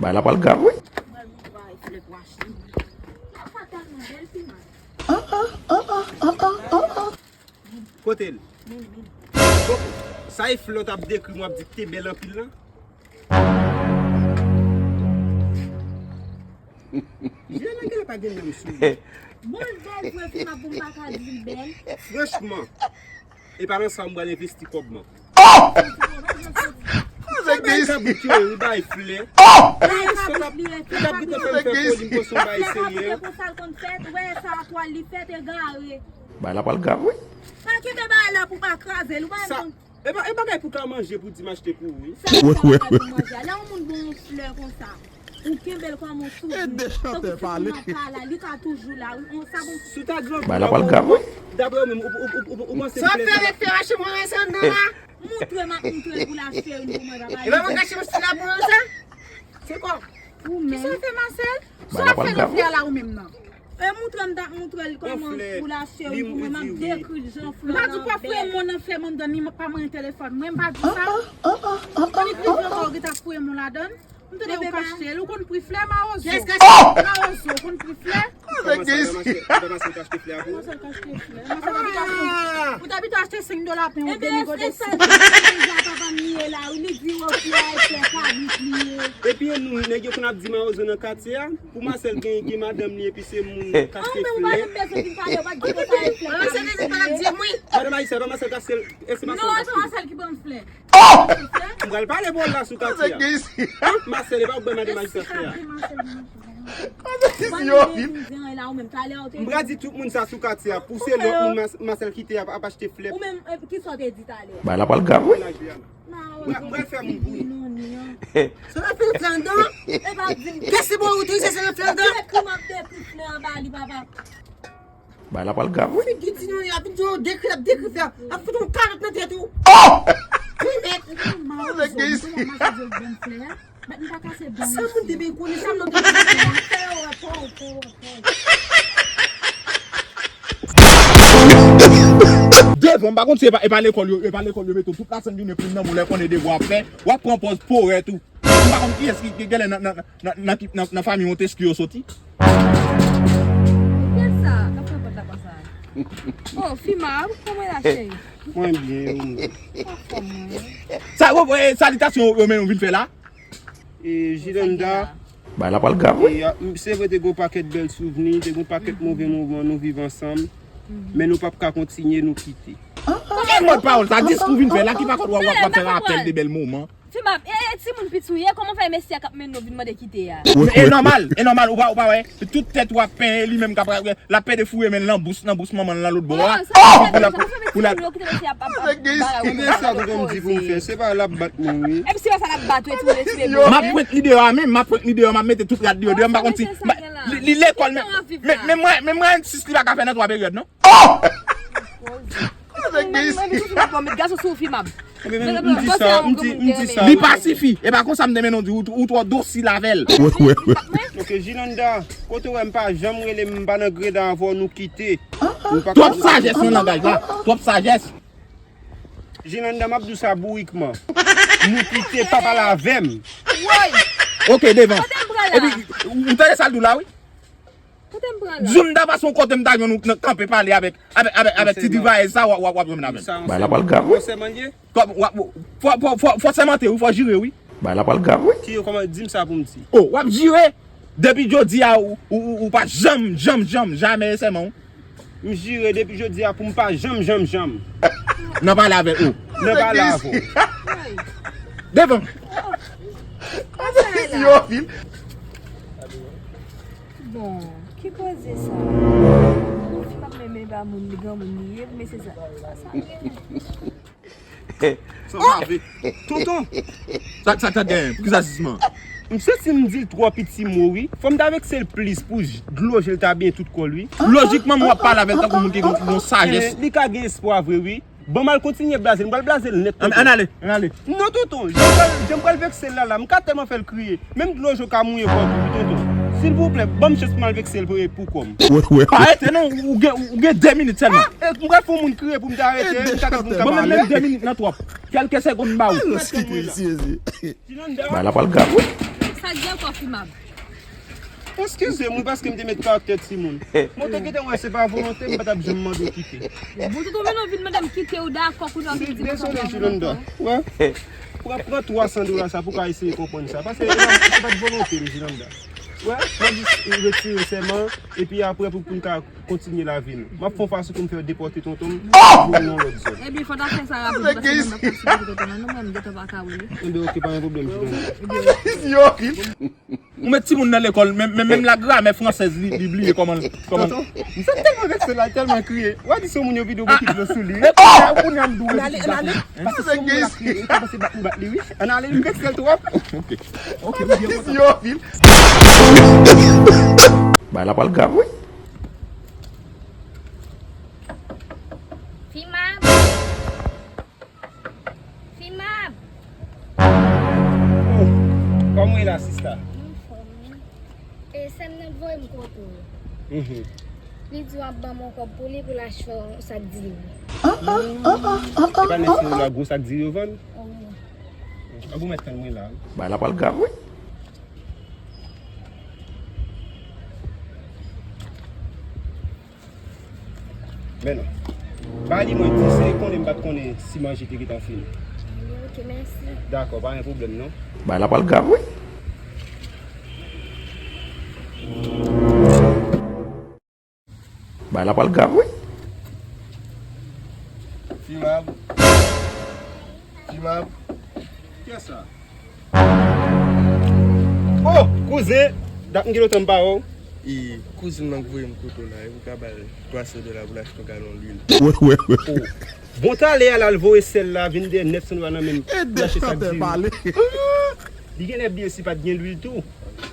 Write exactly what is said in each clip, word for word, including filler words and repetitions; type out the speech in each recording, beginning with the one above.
Bagay la pral grav, wi. Kote l? Sa e flè w t ap dekri m w ap di k te bèl anpil lan? Jilèna genlè pa gen nanm sou li. Bon, l bèl vre, Fimab, pou m pa ka di l bèl. Franchman, e pa nan sa m pral envesti kòb mwen. Sa bay kabrit yo, yo bay flè. Bay kabrit li, e flè kabrit yo. Fè foli, m panse yon bay serye. Flè kabrit yo konsa l konn fèt, wè sa twal li fèt egare. Bagay la pral grav, wi. Pa kite bagay la pou pa kraze l, ou pa menm konn. E pa, e bagay pou ka manje pou di m achte pou ou, wi. Sa, sa bagay pou manje a. Lè yon moun bon yon flè konsa, ou kenbe l kòm yon souvni. Tankou si moun nan pa la, li ka toujou la, wi. On sa bon. Sou ta di yon bagay la pral grav, wi. Daprè ou menm, ou, ou, ou, ou, ou panse flè sa. Sa fè rete rache mwen ansanm nan la. Montre m ap montre l pou l achte youn pou mwen, papa. E pa mwen k achte yon stil la pou mwen sa? Se kwa? Ou menm. Kisa w fè, Marcel? Sa w ap fè nan flè a la ou menm nan? E montre m t ap montre l kòman pou l achte youn pou mwen, m ap dekri l jan flè lan bèl. M pa di w pa foure men w nan flè m anndan ni pa manyen telefòn mwen, m pa di sa. Konn li k rive ankò ou gentan foure men w ladann. M tande ou ka achte l, ou konn pri flè, mawozo? Mawozo, ou konn pri flè? Marcel ka achte flè a pou ou? Marcel ka achte flè. Marcel ka achte flè. Ou ta pito achte senk dola pen ou de nivo de senk. Papa m li ye la, wi, li di yo flè a e flè kabrit li ye. Epi e nou, nèg yo konn ap di mawozo nan katye a. Pou Marcel gen, gen madanm li epi se moun k achte flè. Madanm Ayisyen, pa Marcel k achte l, e se Marcel. Non, e pa Marcel ki ban m flè. M pral pale bòl la sou katye a. Marcel, e pa ou k ban madanm Ayisyen flè a. M pral di tout moun sa sou katye a. Pou se lòt moun Marcel kite ap achte flè. Ou menm, kisa w te di talè? Bagay la pral grav, wi. Mwen, mwen fè moun bouyi. Sa va fè l fè anndan? Kè se bon ou touye se l fè anndan? Dekri m ap dekri flè anba li, papa. Bagay la pral grav, wi. Figi ti nou, ap vin di w dekri, ap dekri flè. Ap fout yon kalòt nan tèt ou. Wi, mèt. Sa moun te byen konnen, sa moun te byen konnen. Devan, m pa konn si e pa, e pa lekòl yo, e pa lekòl yo mete w tout lasenn jounen plim nan men w lè konnen devwa w ap fè, w ap pran pòz porè tou. M pa konn kiyès ki, ki genlè nan, nan, nan, nan, nan, nan fanmi Montesquieu yo soti. Kiyès sa k ap fè pòt la konsa? Oh, Fimab, kòman w ye la, cheri? Mwen byen, ou menm? Anfòm, mwen. Sa, oh, eh, salitasyon yo menm vin fè la? E, Jilanda. Bagay la pral grav, wi. E, a, m, se vre, te gen yon pakèt bèl souvni, te gen yon pakèt move moman nou viv ansanm. Men nou p ap ka kontinye, nou kite. Ki mòd pawòl sa? Diskou vin fè la, ki pa konn w ap, w ap, w ap fè rapèl de bèl moman. Fimab, e, e timoun piti w ye, kòman fè mesye a k ap mennen w vin mande kite a? E nòmal, e nòmal, ou pa, ou pa wè, tout tèt w ap penyen, li menm k ap, l ap pede foure men l nan bous, nan bous manman l nan lòt bò a. Pou l ap, pou l ap. Kite sa, tonton, m di pou m fè, se pa l ap bat mwen, wi. Epi se pa sa l ap bat ou, e tou le file. M ap pwent li deyò a menm, m ap pwent li deyò, m ap mete tout rad li deyò, deyò, m pa konn si, li, li lekòl, men, men, men mwen, men mwen, sis li pa ka fè nan twa peryòd, non. Mwen, mwen, mwen, mwen, mwen, mwen, gason sou Fimab. M di sa, m di, m di sa. Li pa sifi. E pa konsa m te mennen w di, ou, ou twò dosil avè l. Ok, Jilanda, kote w wè m pa janm rele m, m pa nan greda avè w, nou kite. Twòp sajès nan langaj la. Twòp sajès. Jilanda, m ap di w sa bourikman. Nou kite, pa pale avè m. Ok, devan. Epi, ou tande sa l di w la, wi. Di w m ta pase yon kote m ta jwenn ou nan kanpe pale avèk, avèk, avèk, avèk ti divayèz sa w ap, w ap, w ap jwenn avè m. Bagay la pral grav, wi. Fò, fò, fò, fò, fò, fò sèmante, wi, fò jire, wi. Bagay la pral grav, wi. Ki yo kòman di m sa pou m di? Oh, w ap jire. Depi jodi a, ou, ou, ou, ou pa janm, janm, janm, jamè sèman, wi. M jire depi jodi a pou m pa janm, janm, janm. Nan pale avèk ou. Nan pale avè w. Devan. Bon, ki koze sa? Fi pa menm pa moun, li granmoun li ye, mesye sa. Sa, sa gen. Sa pa vre. Tonton. Sa, sa, sa genyen? Poukisa sisman? M santi m di l twò piti mo, wi. Fò m ta vekse l plis pou j-, dlo je l ta byen tout kò l, wi. Lojikman, mwen ap pale avè l tankou moun ki gon, gon sajès. Li ka gen espwa vre, wi. Bon, m al kontinye blaze l. M pral blaze l nèt, tonton. Ann ale, ann ale. Non, tonton. Jan m pral, jan m pral vekse l la, la, m ka tèlman fè l kriye. Menm dlo je w ka mouye kò tou, wi, tonton. Silvouplè, ban m chans pou m al vekse l pou, pou kò m. Pa rete, non. Ou gen, ou gen de minit sèlman. Ah, eh, m pral fè yon moun kriye pou m te arete. M ta ka pou m ka pale. Bon, menm de minit nan twòp. Kèlke segonn m ba ou. Bagay la pral grav, wi. Sa Gen kò Fimab. Eskize m, wi, paske m te met karaktè timoun. Mwen te gentan wè se pa volonte, m pa t ap janm mande w kite. Bon, tonton Meno vin mande m kite, ou dakò kounye a w vin di m. Dezole, Julanda. Wè. Pran, pran twa san dola sa pou w ka eseye konprann sa. Paske se pa, se pa t volonte m, Julanda. Wè, mwen jis retire sèman, epi apre pou, pou n ka kontinye lavi nou. M ap fè yon fason pou m fè yo depòte tonton m, voye l nan lòt zòn. Ebyen, fò w ta fè sa rapid, paske mwen pa ka sipote tonton m nan, non, mwen, m gentan pa ka wè li. Ebyen, oke, pa gen pwoblèm, Julanda. Ebyen, Ou met timoun nan lekòl, men, men, menm la gramè fransèz li, li bliye kòman, kòman. Tonton, m sa tèlman vekse la, tèlman kriye. W a di se yon moun yo vide yon bokit dlo sou li. E kounye a, kounye a m di w. Ann ale, ann ale. Paske se yon moun la kriye, li kòmanse bat m bat li, wi. Ann ale, m vekse l twòp. Ok. Ok, m byen kontan. Bagay la pral grav, wi. Fimab. Fimab! Oh, kòman w ye la, sista? M anfòm, wi. E, sè m nan voye m kote w. Mhm. Li di w ap ban m yon kòb pou li pou l achte yon sak diri. Se pa nèg seri la gwo sak diri yo vann? Wi. An bon, mèt tann mwen la, wi. Bagay la pral grav, wi. Men non. Ba li mwen di se konnen m pa t konnen si manje te gentan fini. Anben, ok, mèsi. Dakò, pa gen pwoblèm non. Bagay la pral grav, wi. Bagay la pral grav, wi. Fimab. Fimab. Kiyès sa? Oh, kouzen! Dat m gen lontan m pa wè w. E, kouzin nan k voye m kote w la, e pou ka ba l twa san dola pou l achte yon galon lwil. Wè, wè, wè. Oh. Bon, talè a l al voye sèl la, vin dèyè nèf san dola nan men m. Pou l achte sak diri. Ah! Li genlè bliye si pa t gen lwil tou.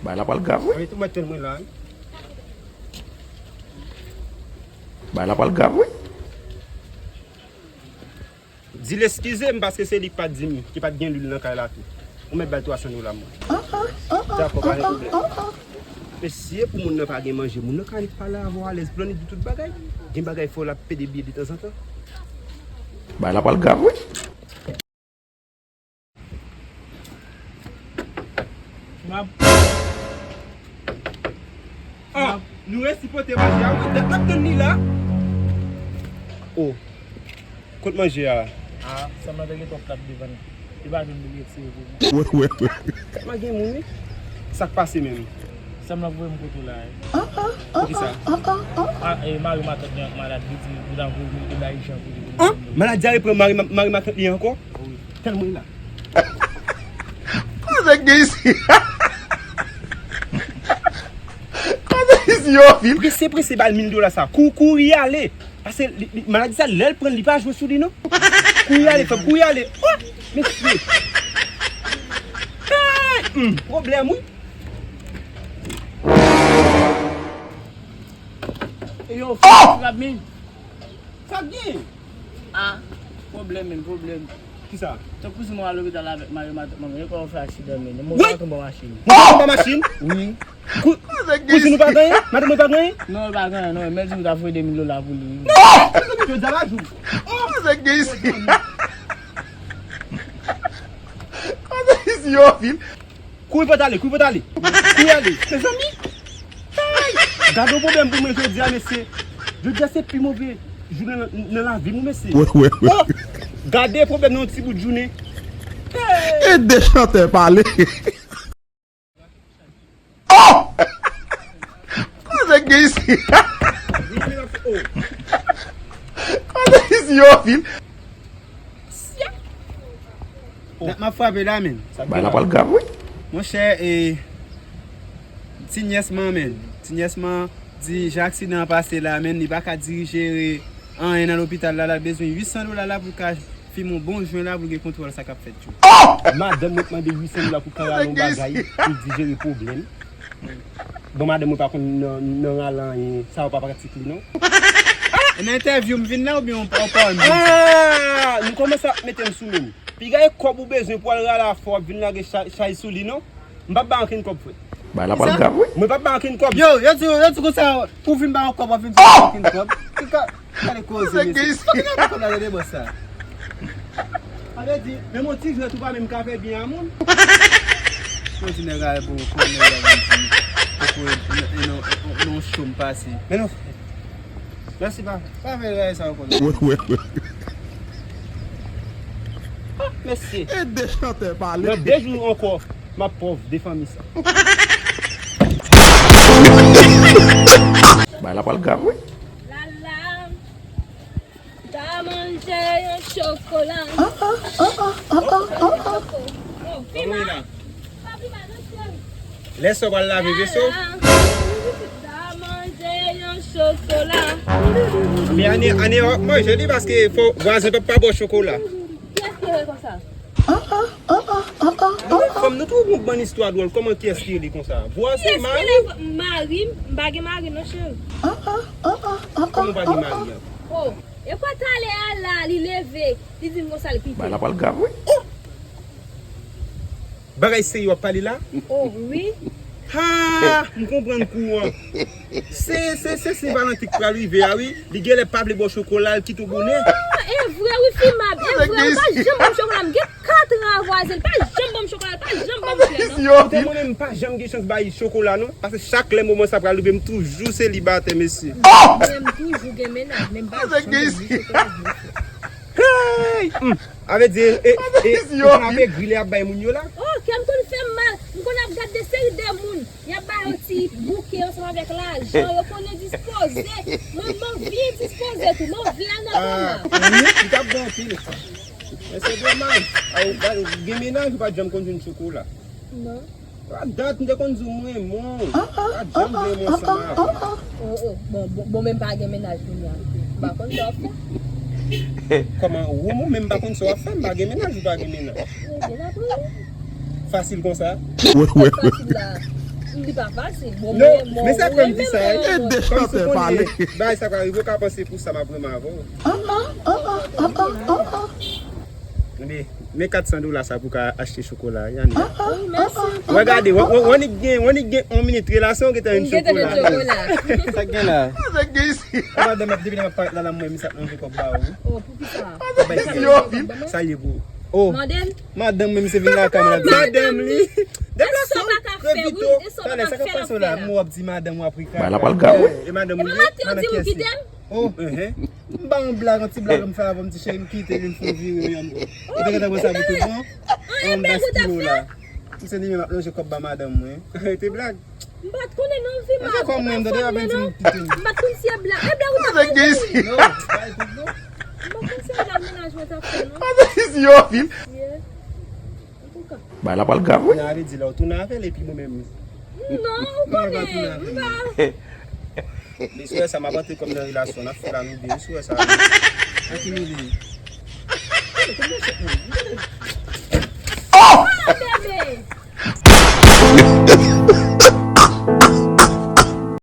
Bagay la pral grav, wi. Anben, tou mwen tann mwen la, wi. Bagay la pral grav, wi. Di l eskize m paske se li k pa t di m, ki pa t gen lwil nan kay la tou. Ou mèt ba l twa san dola mwen. Dakò, pa gen pwoblèm. Mesye, pou moun nan pa gen manje, moun nan ka annik pale avè w alèz, pou l annik di tout bagay. Gen bagay fè w l ap pede bliye detanzantan. Bagay la pral grav, wi. Mab. Ah, nou resi pote manje a, wi, dat n ap tann li la. Oh, kot manje a? Ah, sèm nan te gen twòp plat devan l. Li pa jwenn pou li retire pou mwen. Wè, wè, wè. Kòman gen moun, wi? Sa k pase menm? Sèm nan voye m kote w la, wi. Poukisa? Ah, e, mari matant li an malad, li di, li ta voye m, li te bay jan pou li vin. Ah, maladi a reprann mari ma-, mari matant li ankò? Wi. Tann mwen la. Kote k gen isi? Kote isi yo vin? Prese, prese, ba l mil dola sa. Kou, kouri ale. Paske li, li, maladi sa, lè l pran l, li pa jwe sou li, non. Kouri ale, frè m, kouri ale. Oh, mesye. Hey, hmm, pwoblèm, wi. Yo, frè m, frè m. Sa k gen? Ah, pwoblèm, men, pwoblèm. Kisa? Tankou si mwen al lopital avèk mari matant mwen, yo kwè yo fè aksidan, men. Mwen pa tonbe machin. Ou tonbe machin? Wi. Kou-, kouzin ou pa gen anyen? Madanm ou pa gen anyen? Non, li pa gen anyen, non. Men di m ta voye de mil dola pou li. Non! Mezanmi, jodi a pa jou. Oh! Sa k gen isi? Kote isi yo vin? Kouri pou t ale, kouri pou t ale. Kouri ale. Mezanmi. Ay! Gade yon pwoblèm pou mwen jodi a, mesye. Jodi a se pi move jounen nan, nan lavi m, mesye. Wè, wè, wè. Oh! Gade pwoblèm nan yon ti bout jounen. Hey! Ede chantè pale. Oh! Kote k gen isi? Kote isi yo vin? Dat m ap frape la, men. Bagay la pral grav, wi. Monchè, e, ti nyès mwen, men. Ti nyès mwen di jan aksidan an pase la, men, li pa ka dirije anyen nan lopital la, l ap bezwen uit san dola la pou l ka fime yon bon jwen la pou l gen kontwòl sa k ap fèt yo. Oh! Madanm mwen t mande uit san dola pou kay al yon bagay, pou l dijere pwoblèm. Bon, madanm mwen pa konn nan, nan rale anyen, sa yo pa pratik li, non. Nan entèvyou m vin la oubyen w pa, w pa wè m vin? Ah! Nou kòmanse ap mete m sou men m. Piga e kòb ou bezwen pou al rale afè w ap vin lage chay, chay sou li, non. M p ap ba ankenn kòb, frè. Bagay la pral grav, wi. Mwen p ap ba ankenn kòb. Yo, yo di, yo di konsa, pou w vin ba yon kòb, w ap vin ba ankenn kòb. Ki ka, gade koze, mesye. Fòk nou ap konn ale de bò sa. Sa vle di, menm yon ti jwèt ou pa menm ka fè byen a moun. Yo di nèg la bon, konn nèg la bon di. Poko e non, non, non, cho m pase. Men non, frè. Mèsi pa. Pa fè bagay sa ankò non. Wè, wè, wè. Ah, mesye. E de chantè pale. Nan de jou ankò, m ap pòv de fanmi sa. Bagay la pral grav, wi. Lala, ta manje yon chokola. Ah, ah, ah, ah, ah, ah, ah. Oh, Fima. Lè sa w pral lave veso. Lala, ta manje yon chokola. Men ane, ane w ap manje li paske fò vwazen p ap pa ba w chokola. Kiyès ki rele konsa? Fanm, nou twouve yon bann istwa dwòl. Kòman kiyès ki rele konsa? Vwazen, mari? Kiyès ki rele mari m? M pa gen mari non, cheri. Kòman w pa gen mari an? Oh, e kwa talè a la, li leve, li di m konsa, li kite. Bagay la pral grav, wi. Bagay serye w ap pale la? Oh, wi. Ha! M konprann kou an. Se, se, se Sen Valanten k pral rive a, wi. Li genlè pa vle ba w chokola, l kite w bonè. Oh, e vre, wi, Fima, e vre, li pa janm ban m chokola. M gen kat an avwazen, li pa janm ban m chokola, li pa janm ban m flè, non. Koute, mwen menm, m pa janm gen chans bay chokola, non. Paske chak lè moman sa pral rive, m toujou selibatè, mesye. Mwen, m toujou gen mennaj, men m pa janm gen chokola, mesye. Hey! Hmm. A vle di, e, e, e, ou frape gri lè y ap bay moun yo la? Oh, kè m konn fè m mal. M konn ap gad de seri de moun. Y ap ba yo ti bouke ansanm avèk lajan. Yo konn endispoze. Mwen, m anvi endispoze tou. M anvi al nan kòm la. Ah, wi, li t ap bon anpil. Men se domaj. A, ou pa, ou gen mennaj, ou pa t janm konn jwenn chokola. Non. A dat, m te konn di w m renmen w. Pa t janm vle renmen w ansanm avè m. Oh, oh. Bon, bon, bon, men m pa gen mennaj kounye a. M pa konn sa w ap fè. Kòman? Ou menm, m pa konn sa w ap fè, m pa gen mennaj, ou pa gen mennaj. Ebyen, apre, wi. Fasil konsa? Wi, wi, wi. Fasil la. Li pa fasil. Bon, non, men, men sa fè m di sa, wi. Kòmsi w konnen bagay sa ka rive, w ka panse pou sa m ap renmen avè w. Ebyen, men kat san dola sa pou ka achte chokola, yani. Wi, mèsi. Wè gade, w, w, w annik gen, w annik gen yon minit relasyon, w gentan jwenn chokola. Sa k gen la? Sa k gen isi? Madanm ap depi lè m ap parèt la, la m wè misye ap manje kòb ba ou. Oh, poukisa? Sa l ye pou ou? Oh. Madanm? Madanm mwen, misye vin lakay mwen, l ap di madanm li. Depi lè sa w pa ka fè, wi, e sa w pa ka fè, l ap fè la. M wè w ap di madanm w ap ri kaka. Bagay la pral grav, wi. E madanm ou li ye? Madanm kiyès li? Oh, enhen. M ba yon blag, yon ti blag m fè avè w, m di cheri m kite li, m fè yon vire, yon. Ou te gentan pran sa pou tout bon? Anyen blag ou t ap fè? Misye di men m ap lonje kòb ba madanm mwen. Arete blag. M pa t konnen non, Fima. Mwen se kòm mwen, m tande avè di m kite m. M pa t konn si e blag. E blag ou t ap fè wi. Non, pa tout bon. M pa t konn si e blag mennaj mwen t ap fè non. Avè di si yo vin. Yeah. Antouka. Bagay la pral grav, wi. Kounye a vle di lè w tounen avè l epi mwen menm. Non, ou konnen, m pa. Mesye, sa m ap antre kòm nan relasyon, n ap fè la nou de, mesye, sa. An ki nou li? Kote machèt mwen?